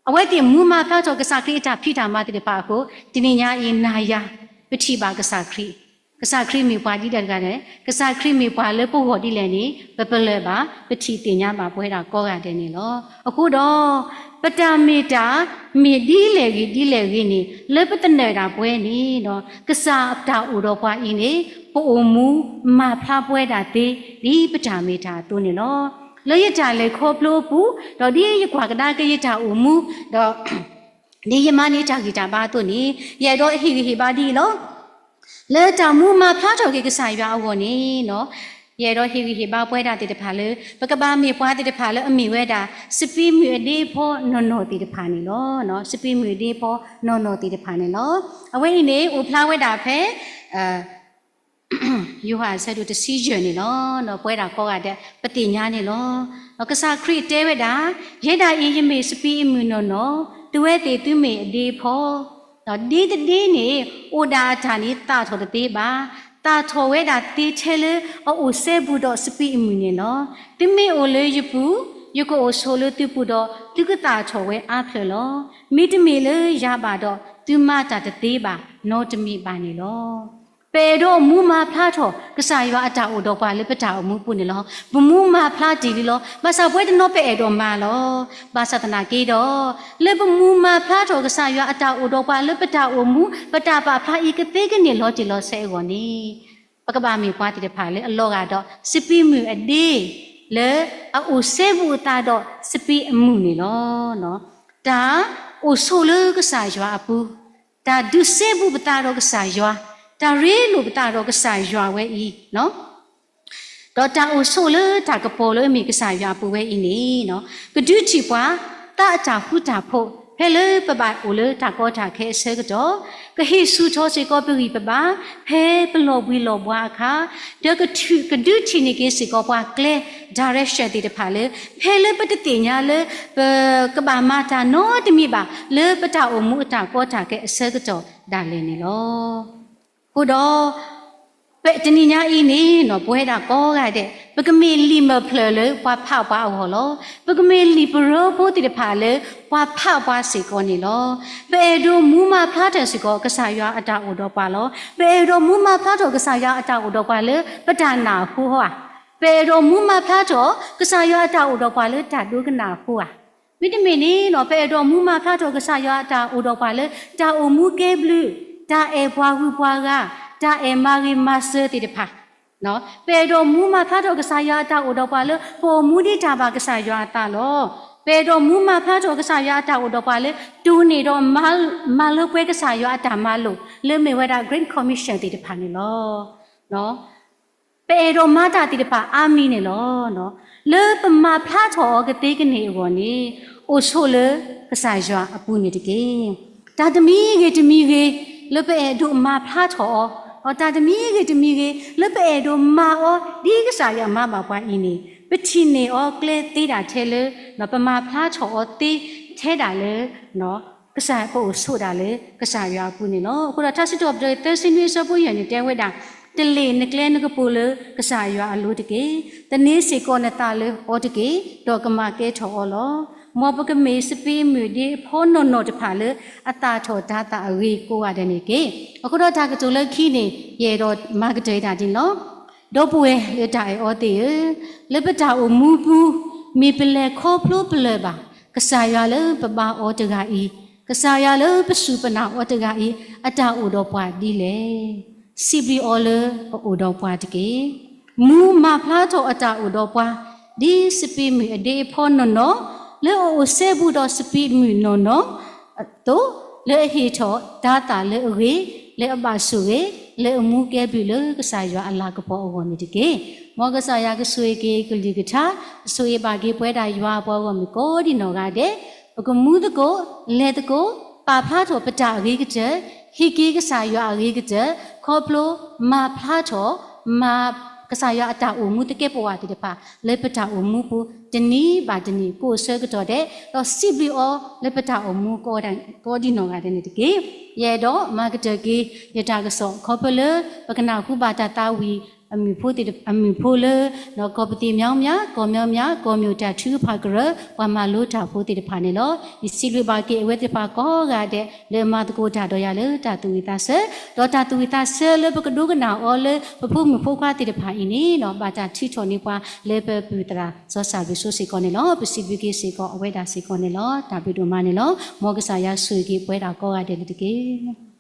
အဝဲသ့ၣ်မူမၤဖျါထီၣ်ကစၢ်ခရံာ်အတၢ်ဖံးတၢ်မၤသ့ၣ်တဖၣ်အဃိ တနံၤညါအံၤနၤယၤ ပထံၣ်ဘၣ်ကစၢ်ခရံာ်, ကစၢ်ခရံာ်မ့ၢ်ပှၤဒ်လဲၣ်တဂၤလဲၣ်, ကစၢ်ခရံာ်မ့ၢ်ပှၤလၢပဂီၢ်ဒ်လဲၣ်န့ၣ် ပပလၢၢ်ဘၣ်, ပထံၣ်သ့ၣ်ညါဘၣ်ပဝဲဒၣ်ကိးဂၤဒဲးန့ၣ်လီၤ. အဃိဒီး ပတၢ်မ့ၢ်တၢ် မ့ၢ်ဒ်လဲၣ်ဂ့ၤဒ်လဲၣ်ဂ့ၤန့ၣ် လၢပသနၢၣ်ဒၣ်ပဝဲန့ၣ်ဒီး ကစၢ်အတၢ်အိၣ်ဒီးပှၤအံၤန့ၣ် ပအိၣ်မူမၤဖျါပဝဲဒၣ်သ့ ဒ်ပတၢ်မ့ၢ်တၢ်အသိးန့ၣ်လီၤ. လၢယတၢ်လဲၤခီဖျိအပူၤ, ဒီးဒ်ယကွၢ်ကဒါက့ၤယတၢ်အိၣ်မူ, ဒီး ဒ်ယမၤန့ၢ်တၢ်ဂံၢ်တၢ်ဘါအသိးန့ၣ် ယအဲၣ်ဒိးဟ့ၣ်ဂံၢ်ဟ့ၣ်ဘါဒ်အံၤလီၤ. လၢတၢ်မူမၤဖျါထီၣ်က့ၤကစၢ်ယွၤအဂီၢ်န့ၣ် ယအဲၣ်ဒိးဟ့ၣ်ဂံၢ်ဟ့ၣ်ဘါပဝဲဒၣ်သ့ၣ်တဖၣ်လၢ ပကဘၣ်မ့ၢ်ပှၤသ့ၣ်တဖၣ်လၢအမ့ၢ်ဝဲဒၣ် စပံးမုၢ်အဒ့အဖီနီၢ်နီၢ်သ့ၣ်တဖၣ်န့ၣ်လီၤ. စပံးမုၢ်အဒ့အဖီနီၢ်နီၢ်သ့ၣ်တဖၣ်န့ၣ်လီၤ. အဝဲအံၤန့ၣ် အိၣ်ဖျါဝဲဒၣ်ဖဲ ယိၤဟၣ်အဆၢဒိၣ်တဆံယဲၢ်န့ၣ်လီၤ. ပဝဲဒၣ်ကိးဂၤဒဲး ပသ့ၣ်ညါန့ၣ်လီၤ. ကစၢ်ခရံာ်တဲဝဲဒၣ်, ယဲဒၣ်အံၤယမ့ၢ်စပံးအမုၢ်နီၢ်နီၢ်, သုဝဲသ့ၣ်သုမ့ၢ်အဒ့အဖီ, ဒ့တဒ့န့ၣ် အိၣ်ဒၣ်အတၢ်န့ၣ်သၣ်ထီၣ်တသ့ဘၣ်. သၣ်ထီၣ်ဝဲဒၣ်သ့ထဲလၢအအိၣ်စဲဘူးဒီးစပံးအမုၢ်န့ၣ်လီၤ. သုမ့ၢ်အိၣ်လၢယပူၤ, ယကအိၣ်ဆိးလၢသုပူၤဒီး သုကသၣ်ထီၣ်ဝဲအါဖျၢၣ်လီၤ. မ့တမ့ၢ်လၢယၤဘၣ်ဒီး သုမၤတၢ်တသ့ဘၣ်နီတမံၤဘၣ်န့ၣ်လီၤ. ပအဲၣ်ဒိးမူမၤဖျါထီၣ် ကစၢ်ယွၤအတၢ်အိၣ်ဒီးပှၤလၢပတၢ်အိၣ်မူပူၤန့ၣ်လီၤ. ပမူမၤဖျါတ့ၢ်လံလီၤ. ဘၣ်ဆၣ်ပဝဲတနီၤပအဲၣ်ဒိးမၤလီၤ. ဘၣ်ဆၣ်သနာ်က့ဒီး လၢပမူမၤဖျါထီၣ်ကစၢ်ယွၤအတၢ်အိၣ်ဒီးပှၤလၢပတၢ်အိၣ်မူ ပတၢ်ပာ်ဖျါအံၤကသ့ကန့ၢ်လီၤတံၢ်လီၤဆဲးအဂီၢ်န့ၣ် ပကဘၣ်မ့ၢ်ပှၤသ့ၣ်တဖၣ်လၢအလီၤဂာ်ဒီး စပံးမုၢ်အဒ့ လၢအအိၣ်စဲဘူးအသးဒီးစပံးအမုၢ်န့ၣ်လီၤ. တၢ်အိၣ်ဆိးလၢကစၢ်ယွၤအပူၤ, တၢ်ဒုးစဲဘူးပသးဒီးကစၢ်ယွၤ, တၢ်ရ့လိာ်ပသးဒီးကစၢ်ယွၤဝဲအံၤ ဒီးတၢ်အိၣ်ဆိးလၢတၢ်ကပီၤလၢအမ့ၢ်ကစၢ်ယွၤအပူၤဝဲအံၤန့ၣ် ကဒုးထံၣ်ပှၤ သးအတၢ်ဃူတၢ်ဖိး ဖဲလၢပဘၣ်အိၣ်လၢတၢ်ကီတၢ်ခဲအဆၢကတီၢ်, ကဟ့ၣ်ဆူၣ်ထီၣ်စ့ၢ်ကီးပဂံၢ်ပဘါ ဖဲပလီၤဘှံးလီၤဘှါအခါ, ဒီးကဒုးထံၣ်န့ၢ်က့ၤစ့ၢ်ကီးပှၤကျဲ direction သ့ၣ်တဖၣ်လၢ ဖဲလၢပတသ့ၣ်ညါလၢ ပကဘၣ်မၤတၢ်နီတမံၤဘၣ် လၢပတၢ်အိၣ်မူအတၢ်ကီတၢ်ခဲအဆၢကတီၢ်ဒၣ်လဲာ်န့ၣ်လီၤ. အဃိဒီး တနံၤညါအံၤန့ၣ် ပဝဲဒၣ်ကိးဂၤဒဲး ပကမ့ၢ်လံာ်မၢၢ်ဖျၢၣ်လၢပှၤဖးပှၤအဂီၢ်လီၤ. ပကမ့ၢ်လံာ်ပရၢဖိသ့ၣ်တဖၣ်လၢပှၤဖးပှၤစ့ၢ်ကီးန့ၣ်လီၤ. ပအဲၣ်ဒိးမူမၤဖျါထီၣ်စ့ၢ်ကီးကစၢ်ယွၤအတၢ်အိၣ်ဒီးပှၤလီၤ. ပအဲၣ်ဒိးမူမၤဖျါထီၣ်ကစၢ်ယွၤအတၢ်အိၣ်ဒီးပှၤလၢပတၢ်နၢ်ဟူဧါ. ပအဲၣ်ဒိးမူမၤဖျါထီၣ်ကစၢ်ယွၤအတၢ်အိၣ်ဒီးပှၤလၢတၢ်ဒိကနၣ်အဃိဧါ. မ့တမ့ၢ်န့ၣ် ပအဲၣ်ဒိးမူမၤဖျါထီၣ်ကစၢ်ယွၤအတၢ်အိၣ်ဒီးပှၤလၢ တၢ်အိၣ်မူကဲဘျုး, တၢ်အဲၣ်ပှၤဂုၤပှၤဂၤ, တၢ်အဲၣ်မၤဂ့ၤမၤစၢၤသ့ၣ်တဖၣ် ပအဲၣ်ဒိးမူမၤဖျါထီၣ်ကစၢ်ယွၤအတၢ်အိၣ်ဒီးပှၤလၢ ပအိၣ်မူဒ်တၢ်ဘၣ်ကစၢ်ယွၤအသးလီၤ. ပအဲၣ်ဒိးမူမၤဖျါထီၣ်ကစၢ်ယွၤအတၢ်အိၣ်ဒီးပှၤလၢ တိၢ်န့ၢ်ဒီး မၤလၢပှဲၤကစၢ်ယွၤအတၢ်မၤလိာ် လၢမ့ၢ်ဝဲဒၣ် Great Commission သ့ၣ်တဖၣ်န့ၣ်လီၤ. ပအဲၣ်ဒိးမၤတၢ်သ့ၣ်တဖၣ်အါမံၤန့ၣ်လီၤ. လၢပမၤဖျါထီၣ်အီၤကသ့ကန့ၢ်အဂီၢ်န့ၣ် အိၣ်ဆိးလၢကစၢ်ယွၤအပူၤန့ၣ်တက့ၢ်. တၢ်တမံၤဂ့ၤတမံၤဂ့ၤ လၢပအဲၣ်ဒိးမၤဖျါထီၣ်အီၤ, ဒီးတၢ်တမံၤဂ့ၤတမံၤဂ့ၤ လၢပအဲၣ်ဒိးမၤအီၤ ဒ်ကစၢ်ယွၤမၤဘၣ်ပှၤအံၤန့ၣ် ပထံၣ်န့ၢ်အီၤကျဲသ့ဒၣ်ထဲလၢ ပမၤဖျါထီၣ်အီၤသ့ထဲဒၣ်လၢ ကစၢ် ပအိၣ်ဆိးဒၣ်လၢကစၢ်ယွၤအပူၤန့ၣ်လီၤ. အဃိဒီးထါစံးထီၣ်ပတြၢၤသၢဆံနွံအဆၢဖိယဲၢ်န့ၣ် တဲဝဲဒၣ်, တလ့ၣ်နကျဲနကပူၤလၢကစၢ်ယွၤအလိၤတက့ၢ်. သန့ၤစ့ၢ်ကီးနသးလၢအီၤတက့ၢ်, ဒီးကမၤကဲထီၣ်အီၤလီၤ. မ်ပကမ့ၢ်စပံးမုၢ်ဒ့အဖီနီၢ်နီၢ်တဖၣ်လၢ အသၣ်ထီၣ်တၤသၣ်အဂ့ၤကိးဂၤဒဲးန့ၣ်တက့ၢ်. အဃိဒီးတၢ်ကတိၤလၢခံန့ၣ် ယအဲၣ်ဒိးမၤကတၢၢ်ဒၣ်ဒ်န့ၣ်လီၤ. ဒီပုၢ်ဝဲၢ်လၢတၢ်အဲၣ်အီၤသ့ၣ်ဧၢ, လၢပတၢ်အိၣ်မူပူၤ မ့ၢ်ပလဲၤခီဖျိပလၢၢ်ဘၣ် ကစၢ်ယွၤလၢပဘါအီၤတဂၤအံၤ, ကစၢ်ယွၤလၢပစူၢ်ပနာ်အီၤတဂၤအံၤ အတၢ်အိၣ်ဒီးပှၤဒ်လဲၣ်. စံးဘျုးအီၤလၢအအိၣ်ဒီးပှၤတက့ၢ်. မူမၤဖျါထီၣ်အတၢ်အိၣ်ဒီးပှၤ ဒ်စပံးမုၢ်အဒ့အဖီနီၢ်နီၢ်, လၢအအိၣ်စဲဘူးဒီးစပံးမုၢ်နီၢ်နီၢ်အသိး, လၢအဟ့ၣ်ထီၣ်တၤသၣ်လၢအဂ့ၤ, လၢအဘၣ်ဆိၣ်ဂ့ၤ, လၢအမူကဲဘျုးလၢကစၢ်ယွၤအလၤကပီၤအဂီၢ်န့ၣ်တက့ၢ်. မ်ကစၢ်ယွၤကဆိၣ်ဂ့ၤက့ၤကလုၢ်ကထါ, ကဆိၣ်ဂ့ၤဘၣ်က့ၤပဝဲဒၣ်ယွၤအပှၤဂီၢ်မုၢ်ကိးဒံးနီၢ်ဂၤဒဲး, ပကမူသကိး, လဲၤသကိး, ပာ်ဖျါထီၣ်ပတၢ်အဂ့ၤကတၢၢ်, ဟ့ၣ်က့ၤကစၢ်ယွၤအဂ့ၤကတၢၢ်, ခီဖျိမၤဖျါထီၣ်, မၤ ကစၢ်ယွၤအတၢ်အိၣ်မူသကဲးပဝးသ့ၣ်တဖၣ် လၢပတၢ်အိၣ်မူပူၤ တနံၤဘၣ်တနံၤ ကိးဆၢကတီၢ်ဒဲး, ဒီးစံးဘျုးအီၤလၢပတၢ်အိၣ်မူကိးဒံးနီၢ်ဂၤဒဲးန့ၣ်တက့ၢ်. ယအဲၣ်ဒိးမၤကတၢၢ်က့ၤ ယတၢ်ကစီၣ် ခီဖျိလၢ ပကနၢ်ဟူဘၣ်တၢ်သးဝံၣ် အမုၢ်ဖိလၢ ကီၢ်ပသံၣ်မၠီမၠၣ်, ကီၢ်မၠီမၠၣ်, ကီၢ်မိၢ်တၢ်ထုကဖၣ်ကရၢ, ပှၤမၤလိတၢ်ဖိသ့ၣ်တဖၣ်န့ၣ်လီၤ. ယစံးဘျုးဘၣ်က့ၤအဝဲသ့ၣ်တဖၣ်ကိးဂၤဒဲး လၢအမၤသကိးတၢ်ဒီးယၤလၢတၢ်သူၣ်ဝံၣ်သးဆၢ, ဒီးတၢ်သူၣ်ဝံၣ်သးဆၢလၢပကဒိကနၣ်အီၤလၢပဖိမုၣ်ဖိခွါသ့ၣ်တဖၣ်အံၤန့ၣ် ဘၣ်တၢ်ထုးထီၣ်န့ၢ်ပှၤလၢပပုၢ်သရၣ် စီၤစၢ်ဘျုးစိစ့ၢ်ကီးန့ၣ်လီၤ. ပစံးဘျုးက့ၤစ့ၢ်ကီးအဝဲဒၣ်စ့ၢ်ကီးန့ၣ်လီၤ. တၢ်ဘျုးဒိၣ်မးန့ၣ်လီၤ. မ်ကစၢ်ယွၤဆိၣ်ဂ့ၤက့ၤပဝဲဒၣ်ကိးဂၤဒဲးန့ၣ်တက့ၢ်.